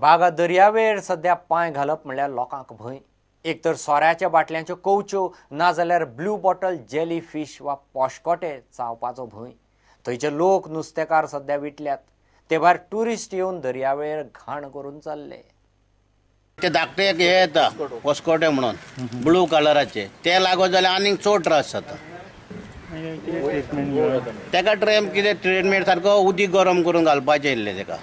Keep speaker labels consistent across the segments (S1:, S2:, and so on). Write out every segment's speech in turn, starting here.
S1: बागा दर्यावेळेर सध्या पांय घालप म्हणल्यार लोकांक भंय. एक तर सोऱ्याच्या बाटल्यांच्यो कवच्यो नाजाल्यार ब्लू बॉटल जेली फिश वा पोशकोटे चावपाचो भंय. थंयचे लोक नुस्तेकार सध्या विटल्यात. ते भायर ट्युरिस्ट येवन दर्यावेळेर घाण करून चालले.
S2: ते धाकटे एक हे येता पोस्कोटे म्हणून ब्लू कलराचे, ते लागत जाल्यार आनीक चड त्रास जाता. तेका ट्रेम कितें ट्रिटमेंट सारको उदीक गरम करून घालपाचें इल्लें तेका,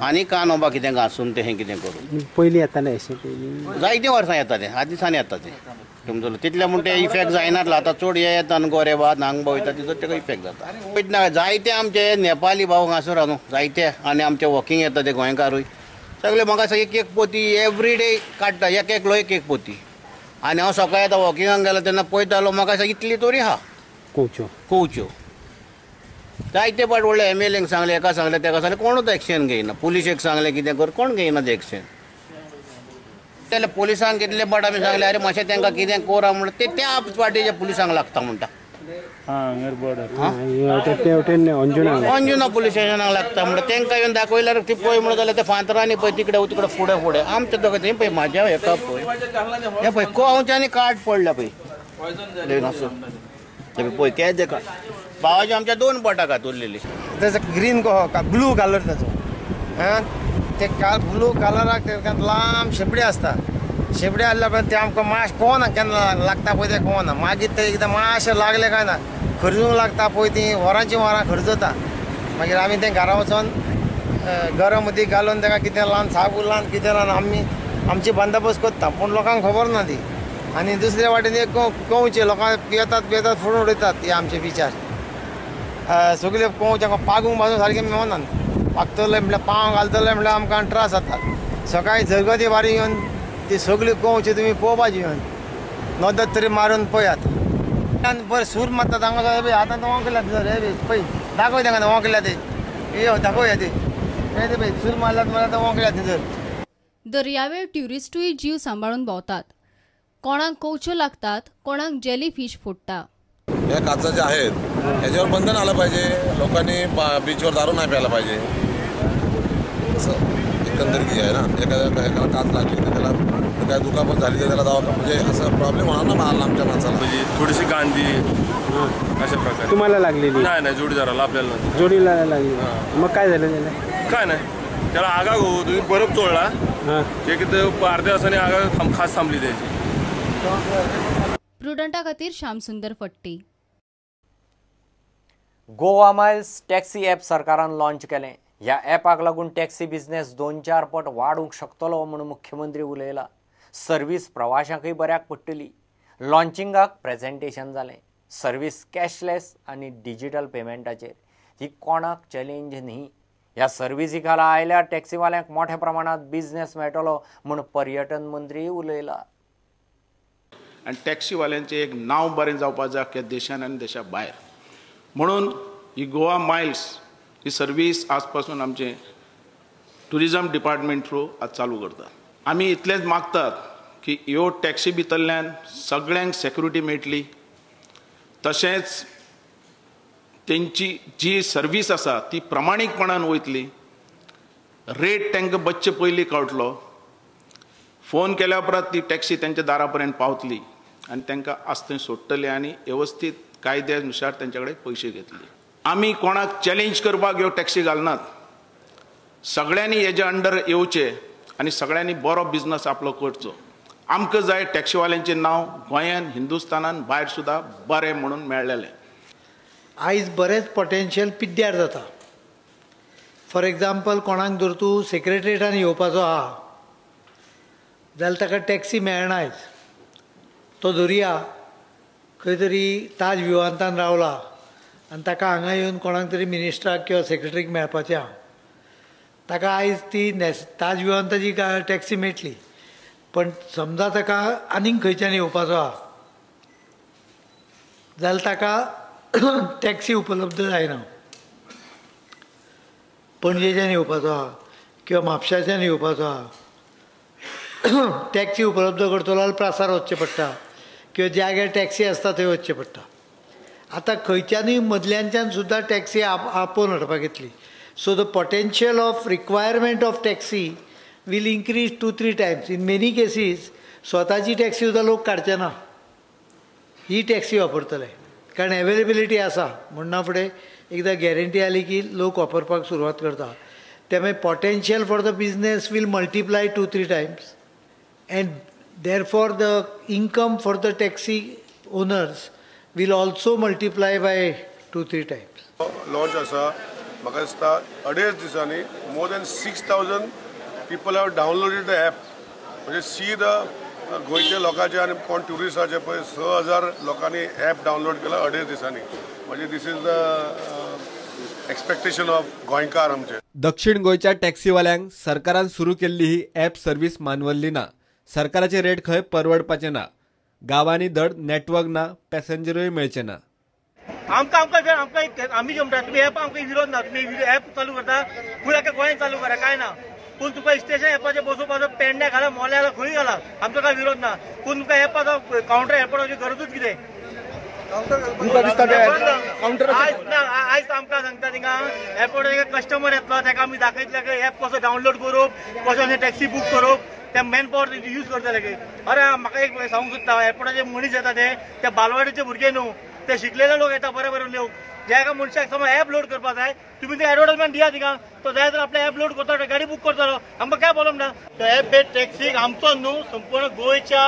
S2: आनी कानो बा कितें घांसून तें कितें करून.
S3: पयलीं येतालें अशें, पयलीं
S2: जायते वर्सां येता तें, आदीं दिसांनी येता तें समजलो. तितलें म्हूण ते इफेक्ट जायनातलो. आतां चड हे येता न्हू गोरे बा नांग वयता तिचो तेका इफेक्ट जाता. वयतना जायते आमचे नेपाली भाव हांगासर न्हू जायते, आनी आमचे वॉकिंग येता ते गोंयकारूय सगळे. म्हाका एक एक पोती एवरी डे काडटा, एक एकलो एक एक पोती. आनी हांव सकाळी आतां वॉकिंगाक गेलो तेन्ना पळयतालो, म्हाका इतली तरी आहा
S3: कोवच्यो
S2: कोवच्यो. जायते पाट व्हडले एम एल एक सांगलें, एका सांगलें, तेका सांगलें, कोणूच एक्शन घेयना. पुलिशेक सांगलें कितें कर, कोण घेयना तें एक्शन. जाल्यार पुलिसांक कितले पाट आमी सांगलें, आरे मातशें तांकां कितें कोरा म्हणटा, ते त्या पाटीच्या पुलिसांक लागता म्हणटा. अंजुना पुलीस स्टेशनाक लागता म्हणटा. तांकां येवन दाखयल्यार ती पळय म्हणून जाल्यार ते फांतरांनी पळय तिकडे तिकडे फुडें फुडें आमच्या दोगां थंय पळय म्हाज्या हेका पळय हे पळय कोवच्यांनी काट पडल्या पळय पळय तेच तेका भावाची आमच्या दोन बोटां कातुरलेली.
S4: तेजो ग्रीन कहो ब्लू कलर ताचो, ते ब्लू कलराक तेका लांब शेपडी आसता. शेपडी आसल्या उपरांत ते आमकां माश कोवना केन्ना लागता पळय तें कोवना. मागीर ते एकदां मातशें लागलें काय ना खर्जूंक लागता पळय, ती वरांची वरां खर्जता. मागीर आमी तें घरा वचोन गरम उदीक घालून तेका कितें लावन साबू लावन कितें लावन आमी आमची बंदोबस्त करता, पूण लोकांक खबर ना ती. आनी दुसरे वाटेन एक कंवचे लोकांक पियेतात पियेतात फोडून उडयतात. हे आमचे विचार सगळे कंवचे पागूंक पासून सारकें मेळनात. पागतले म्हळ्यार पांव घालतले म्हळ्यार आमकां त्रास जातात. सकाळी झरगती वारी येवन ती सगळी कंवची तुमी पळोवपाची येवन नदर तरी मारून पळयात. आनी बरें सूर मारतात हांगा आतां वोंकल्या हे पळय दाखय तांकां वोंकल्या ते यो दाखोवया ते पळय सूर मारल्यात म्हळ्यार वोंकल्या थंयसर.
S5: दर्यावेळ ट्युरिस्टूय जीव सांबाळून भोंवतात. कोणाक कोवच्यो लागतात, कोणाक जेली फिश फोडटा.
S6: या काचा ज्या आहेत याच्यावर बंधन आलं पाहिजे. लोकांनी बीचवर दारू नाही प्यायला पाहिजे. असं एकंदरीत आहे ना. एखाद्या एकाला काच लागली तर त्याला काय दुखापत झाली तर त्याला दवाखाना, म्हणजे असं प्रॉब्लेम होणार ना मला आमच्या माणसाला.
S7: म्हणजे थोडीशी गांधी अशा प्रकारे.
S3: तुम्हाला लागलेली?
S7: नाही नाही, जोडीदाराला, आपल्याला
S3: जोडीला लागली. मग काय झालं त्याला?
S7: काय नाही, त्याला आगा तुम्ही बर्फ चोळला ते किती अर्ध्या तासाने आगा खास थांबली त्याची.
S5: प्रुडंटा खातीर Shyamsundar Phatti.
S1: Goa Miles taxi app सरकारान लॉन्च केलें. ह्या ॲपाक लागून टॅक्सी बिझनेस 2-4 पट वाडूंक शकतलो म्हूण मुख्यमंत्री उलयला. सर्वीस प्रवाशांकय बऱ्याक पडटली. लॉन्चिंगाक प्रेजेंटेशन जालें. सर्वीस कॅशलेस आनी डिजिटल पेमेंटाचेर ही कोणाक चॅलेंज न्ही. ह्या सर्विसी खाला आयल्यार टॅक्सीवाल्यांक मोठ्या प्रमाणात बिझनेस मेळटलो म्हूण पर्यटन मंत्री उलयला.
S8: आनी टॅक्सीवाल्यांचें एक नांव बरें जावपा जाय अख्ख्या देशान आनी देशा भायर, म्हणून ही गोवा मायल्स ही सर्वीस आज पासून आमचें ट्युरिजम डिपार्टमेंट थ्रू आज चालू करता. आमी इतलेंच मागतात की ह्यो टॅक्सी भितरल्यान सगळ्यांक सेक्युरिटी मेळटली, तशेंच तेंची जी सर्वीस आसा ती प्रमाणीकपणान वयतली, रेट तांकां बसचे पयलीं कळटलो, फोन केल्या उपरांत ती टॅक्सी तेंच्या दारा पर्यंत पावतली आनी तांकां आज थंय सोडटले आनी वेवस्थीत कायद्या नुसार तेंच्या कडेन पयशे घेतले. आमी कोणाक चॅलेंज करपाक ह्यो टॅक्सी घालनात. सगळ्यांनी हेज्या अंडर येवचें आनी सगळ्यांनी बरो बिजनस आपलो करचो. आमकां जाय टॅक्सीवाल्यांचें नांव गोंयान हिंदुस्तानान भायर सुद्दां बरें म्हणून मेळ्ळेलें.
S9: आयज बरेंच पोटेन्शियल पिड्ड्यार जाता. फॉर एग्जाम्पल, कोणाक जर तूं सेक्रेटरीटान येवपाचो आहा जाल्यार ताका टॅक्सी मेळना आयज. तो धरुया खंय तरी ताज विवांतान रावला आनी ताका हांगा येवन कोणाक तरी मिनिस्टराक किंवा सेक्रेटरीक मेळपाचें आहा, ताका आयज ती ताज विवांताची टॅक्सी मेळटली, पण समजा ताका आनीक खंयच्यान येवपाचो आहा जाल्यार ताका टॅक्सी उपलब्ध जायना. पणजेच्यान येवपाचो आहा किंवा म्हापशाच्यान येवपाचो आहा, टॅक्सी उपलब्ध करतलो जाल्यार प्रासार वचचें पडटा किंवा जाग्यार टॅक्सी आसता थंय वचचें पडटा. आतां खंयच्यानूय मदल्यांच्यान सुद्दां टॅक्सी आपोवन हाडपाक येतली. So the potential of requirement of taxi will increase 2-3 times. In many cases स्वताची टॅक्सी सुद्दां लोक काडचे ना, ही टॅक्सी वापरतले कारण एवेलेबिलिटी आसा. म्हणना फुडें एकदां गॅरंटी आली की लोक वापरपाक सुरवात करता. त्यामुळे potential for the business will multiply 2-3 times and therefore the income for the taxi owners will also multiply by 2-3 times.
S10: Launch आसा म्हाका दिसता 2.5 दिसांनी more than 6,000 people have downloaded the app. म्हणजे सी the गोंयच्या लोकांचे आनी कोण ट्युरिस्टाचे पळय 6,000 लोकांनी ॲप डावनलोड केला 2.5 दिसांनी. म्हणजे this is the expectation of गोंयकार आमचे.
S11: दक्षिण गोंयच्या टॅक्सीवाल्यांक सरकारान सुरू केल्ली ही ॲप सर्वीस मानवल्ली ना. सरकाराचे रेट खंय परवडपाचे ना. गांवांनी धड नेटवर्क ना, पॅसेंजरूय मेळचे ना.
S12: आमकां आमकां आमकां आमी म्हणटा तुमी ॲप आमकां विरोध ना, तुमी ॲप चालू करता फूल आख्या गोंयांत चालू करा काय ना, पूण तुका स्टेशन येवपाचें बसोवपाचो पेडण्या घाला मोल्या घाला खंय घाला आमचो काय विरोध ना, पूण तुमकां येवपाचो कावंटर एअरपोर्टाची गरजूच कितें? आयज आमकां सांगता थिंगा एअरपोर्टार कस्टमर येतलो ताका आमी दाखयतले की ॲप कसो डावनलोड करप, कसो टॅक्सी बूक करप, ते मॅन पावर यूज करतले की. अरे म्हाका एक सांगूंक सोदता, एअरपोर्टाचे मनीस येता ते बालवाडीचे भुरगे न्हू, ते शिकलेले लोक येता, बरे बरे लोक. ज्या एका मनशाक समज ॲप लोड करपाक जाय तुमी ते एडवर्टायजमेंट दिया थिंगा, तो जाय तर आपले ॲप लोड करता, गाडी बूक करतलो, आमकां काय प्रॉब्लम ना. तो ॲप बेस्ड टॅक्सीक आमचो न्हू संपूर्ण गोंयच्या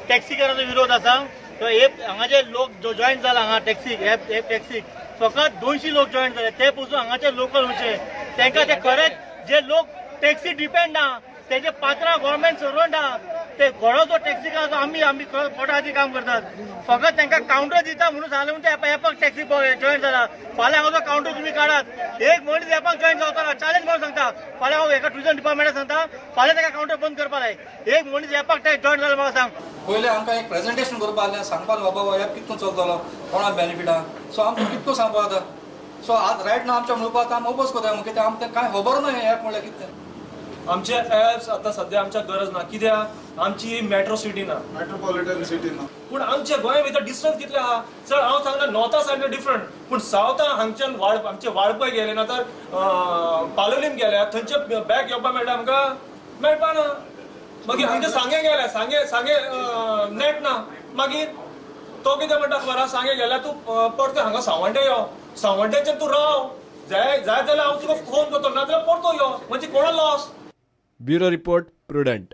S12: टॅक्सीकाराचो विरोध आसा. तो ॲप हांगाचे लोक जो जॉयन जाला हांगा टॅक्सीक ॲप टॅक्सीक फकत 200 लोक जॉयन जाले, ते पसून हांगाचे लोकल वयचे तांकां ते खरेंच जे लोक टॅक्सी डिपेंड ना तेजे पात्रां गव्हर्मेंट सर्वंट आहा, ते घोडो टॅक्सीकार आसा, आमी आमी पोटा खातीर काम करतात. फकत तांकां कावंटर दिता म्हणून सांगलें म्हणून ते ॲपाक टॅक्सी जॉयन जाला. फाल्यां हांगाचो कावंटर तुमी काडात, एक मनीस ॲपाक जॉयन जावचो ना, चॅलेंज म्हणून सांगता. फाल्यां हांव एका टुरिजम डिपार्टमेंटाक सांगता फाल्यां ताका कावंटर बंद करपाक जाय. एक मनीस ॲपाक जॉयन जाला म्हाका सांग.
S13: पयलें आमकां एक प्रेजेंटेशन करपाक आसलें, सांगपाक बाबा हो ॲप कितको चलतलो, कोणाक बेनिफीट आहा, सो आमकां कितको सांगपाक जाता. सो आज रायट ना आमच्या म्हणपाक आमी ओपोज करता, कित्याक आमकां कांय खबर ना हें ॲप म्हणल्यार कितें.
S7: आमचे ॲप्स आतां सद्या आमच्या गरज ना, कित्याक आमची मेट्रो सिटी ना,
S14: मेट्रोपॉलिटन सिटी ना.
S7: पूण आमच्या गोंया भितर डिस्टन्स कितले आहा चड हांव सांगना नॉर्था सायडीन डिफरंट, पूण सावथा हांगच्यान आमचे वाळपय गेले ना तर पालोलीम गेल्या थंयचे बॅग घेवपाक मेळटा आमकां, मेळपा ना. मागीर हांगचे सांगे गेल्या, सांगे सांगे नेट ना, मागीर तो कितें म्हणटा खबर आहा, सांगे गेल्या तूं परतो हांगा सावंडे यो, सावंड्याच्यान तूं राव, जाय जाय जाल्यार हांव तुका फोन करतलो, ना जाल्यार परतो यो, म्हणजे कोणा loss.
S11: Bureau report, Prudent.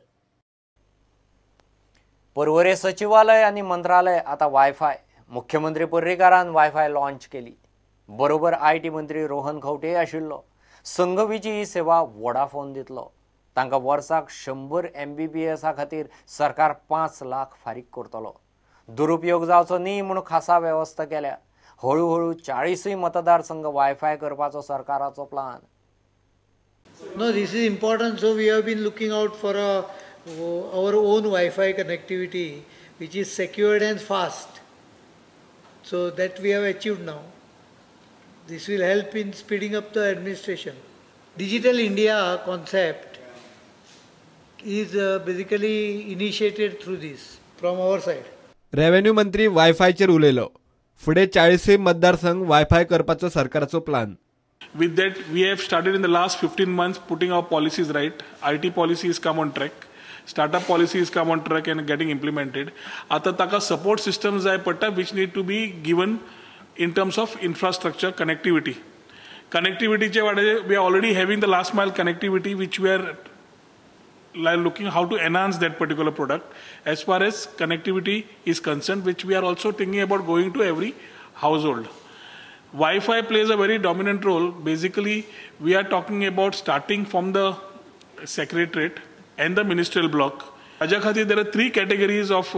S1: Porvorim सचिवालय आनी मंत्रालय आता वायफाय. मुख्यमंत्री पर्रीकारान वायफाय लॉन्च केली. बरोबर IT मंत्री रोहन खंवटे आशिल्लो. संघवीची ही सेवा वोडाफोन दितलो. तांकां वर्साक 100 MBPS खातीर सरकार 5 लाख फारीक करतलो. दुरुपयोग जावचो न्ही म्हूण खासा वेवस्था केल्या. हळूहळू 40 मतदारसंघ वायफाय करपाचो सरकाराचो plan.
S9: No, this is important. So we have been looking out for our own Wi-Fi connectivity, which is secured and fast. So that we have achieved now. This will help in speeding up the administration. Digital India concept is basically initiated through this from our side.
S11: Revenue मंत्री वायफायचेर उलयलो. फुडें 40 मतदारसंघ wifi करपाचो सरकाराचो plan.
S15: With that, we have started in the last 15 months putting our policies right. IT policy is come on track. Startup policy is come on track and getting implemented. Ata taka support systems jai padta which need to be given in terms of infrastructure connectivity. Connectivity che vade we are already having the last mile connectivity which we are looking how to enhance that particular product as far as connectivity is concerned, which we are also thinking about going to every household. Wi-Fi plays a very dominant role. Basically, we are talking about starting from the secretariat and the ministerial block. Ajakhati, there are 3 categories of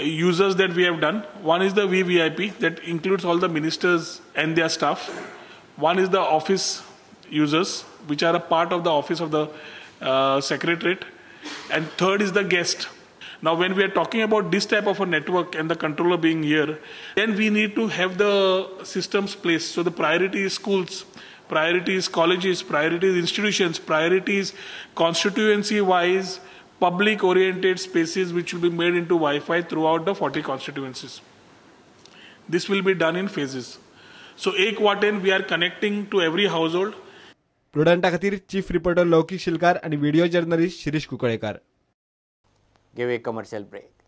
S15: users that we have done. One is the VVIP, that includes all the ministers and their staff. One is the office users, which are a part of the office of the secretariat. And third is the guest. Now, when we are talking about this type of a network and the controller being here, then we need to have the systems placed. So the priority is schools, priority is colleges, priority is institutions, priority is constituency-wise, public-oriented spaces which will be made into Wi-Fi throughout the 40 constituencies. This will be done in phases. So, ek waten we are connecting to every household.
S11: प्रुडंटा खातीर chief reporter लौकीक शिलकार आनी video journalist Shirish Kunkalekar.
S1: घेवया commercial break.